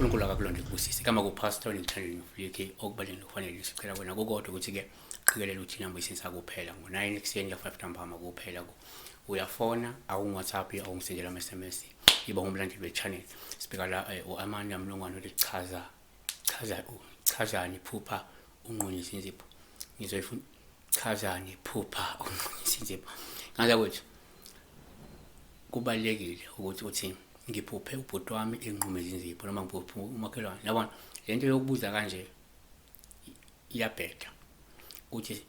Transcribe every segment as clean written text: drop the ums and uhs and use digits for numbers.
uNkulunkulu akakulonde kubusise. Igama kuPastor Ngithandile Mfuliki, okubalulekile kufanele sicela kwena kukodwa ukuthi-ke qikelela ukuthi inamba isensa kuphela ngo-9 ekuseni ka-5 ntambama kuphela. Uyafona, awungi-WhatsApp, awungisendela ama-SMS. Iba ngumlandeli we-channel. Sibheka la u-Amanda Mlungwane uthi chaza chaza chazani phupha unqunywa izinzipho. Ngizoyifuna chazani phupha unqunywa izinzipho. Ngaza kwethu kubalulekile ukuthi uthi ngiphuphe ubhuti wami enqume izinzipho noma ngiphuphe umakhelwane. Yabona lento yokubuza kanje iyabheda. Uthi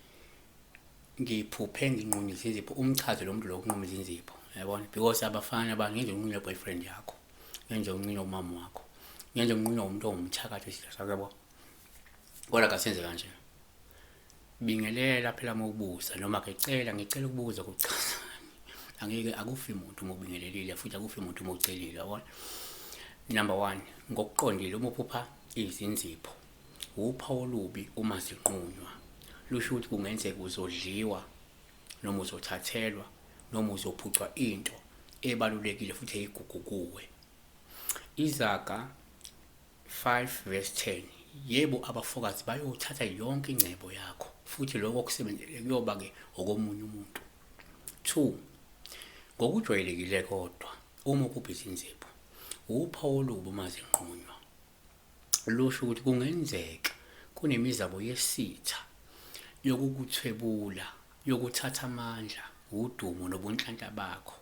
ngiphuphe nginqunywa izinzipho, umchaze lo muntu lo kunquma izinzipho, yabona, because abafana abantu ngenze unqunywa boyfriend yakho, ngenze unqunywa umama wakho, ngenze unqunywa umuntu ongumthakathi wesitha sakho, yabo. Kodwa kasenze kanje, bingelela phela uma ubuza noma ke cela, ngicela ukubuza kuchazani. Angeke akufi muntu uma ubingelelile, futhi akufi muntu uma ucelile, yabona. Number 1, ngokuqondile uma uphupha izinzipho, uphawu olubi uma zinqunywa. Lusho ukuthi kungenzeka uzodliwa noma uzothathelwa noma uzophucwa into ebalulekile futhi eyigugu kuwe. Izaga 5 verse 10, yebo abafokazi bayothatha yonke ingcebo yakho, futhi lokho okusebenzele kuyoba-ke okomunye umuntu. 2, ngokujwayelekile kodwa uma uphupha izinzipho, uphawu olubi uma zinqunywa. Lusho ukuthi kungenzeka kunemizamo yesitha yokukuthwebula, yokuthatha amandla, udumo nobunhlanhla bakho.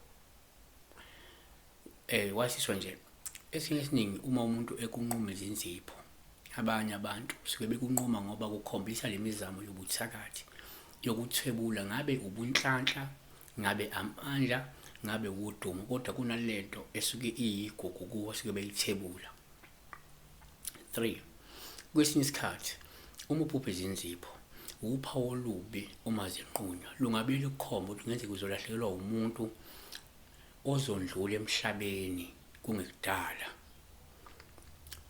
Wasiswa nje esinye esiningi uma umuntu ekunquma izinzipho, abanye abantu suke bekunquma ngoba kukhombisa lemizamo yobuthakathi yokuthwebula, ngabe ubunhlanhla, ngabe amandla, ngabe udumo, kodwa kunalento esuke iyigugu kuwo suke beyithebula. 3, kwesinye isikhathi uma uphupha izinzipho, uphawu olubi uma zinqunywa lungabe lukhomba ukuthi kungenzeka uzolahlekelwa umuntu ozondlula emhlabeni kungekudala.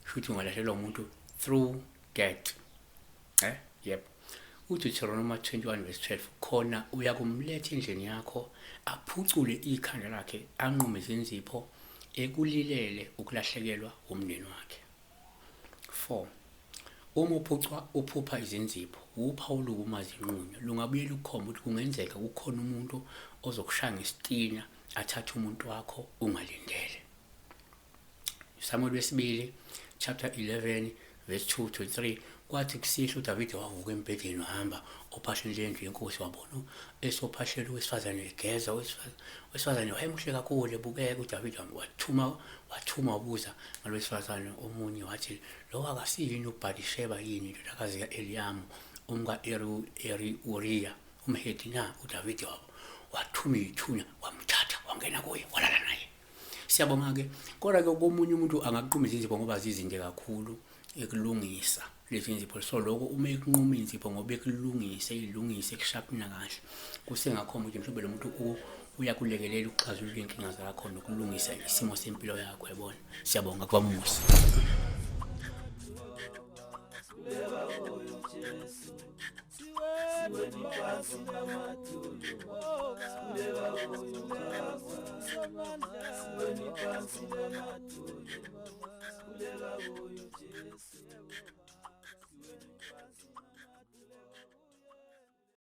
Shuthi ungalahlekelwa umuntu through death. Yep. UDeuteronomy 21 verse 12, khona uyakumletha endlini yakho, aphucule ikhanda lakhe, anqume izinzipho, ekulilele ukulahlekelwa umndeni wakhe. 4, uma uphucwa uphupha izinzipho, uphawu olubi uma zinqunywa lungabuye lukhomba ukuthi kungenzeka kukhona umuntu ozokushaya ngesitina athathe umuntu wakho ungalindele. Samuel wesibili chapter 11 verse 2 to 3, kwathi kusihlwa uDavide wavuka embhedeni wahamba ophahleni lendlu yenkosi, wabona esophahleni owesifazane egeza. Owesifazane wayemuhle kakhulu ebukeka. uDavide wathuma wabuza ngalowesifazane. Omunye wathi, lo akasiyini uBhatisheba yini, indodakazi ka-Eliyamu umka-Uriya umHeti na? uDavide wabo wathuma iy'thunywa, wamthatha, wangena kuye, walala naye. Siyabonga-ke. Kodwa-ke komunye umuntu angaquma izinzipho ngoba zizinde kakhulu ekulungisa lezi nzipho. So lokho uma ekunquma inzipho ngoba ekulungise, ilungise ekushapina kahle, kusengakhomba ukuthi mhlawumbe lo muntu uyakulekelela ukuxazulula iy'nkinga zakho nokulungisa isimo sempilo yakho, yabona. Siyabonga kubamusa. Siweni phansi namadolo, sikhuleka kuyo Jesu.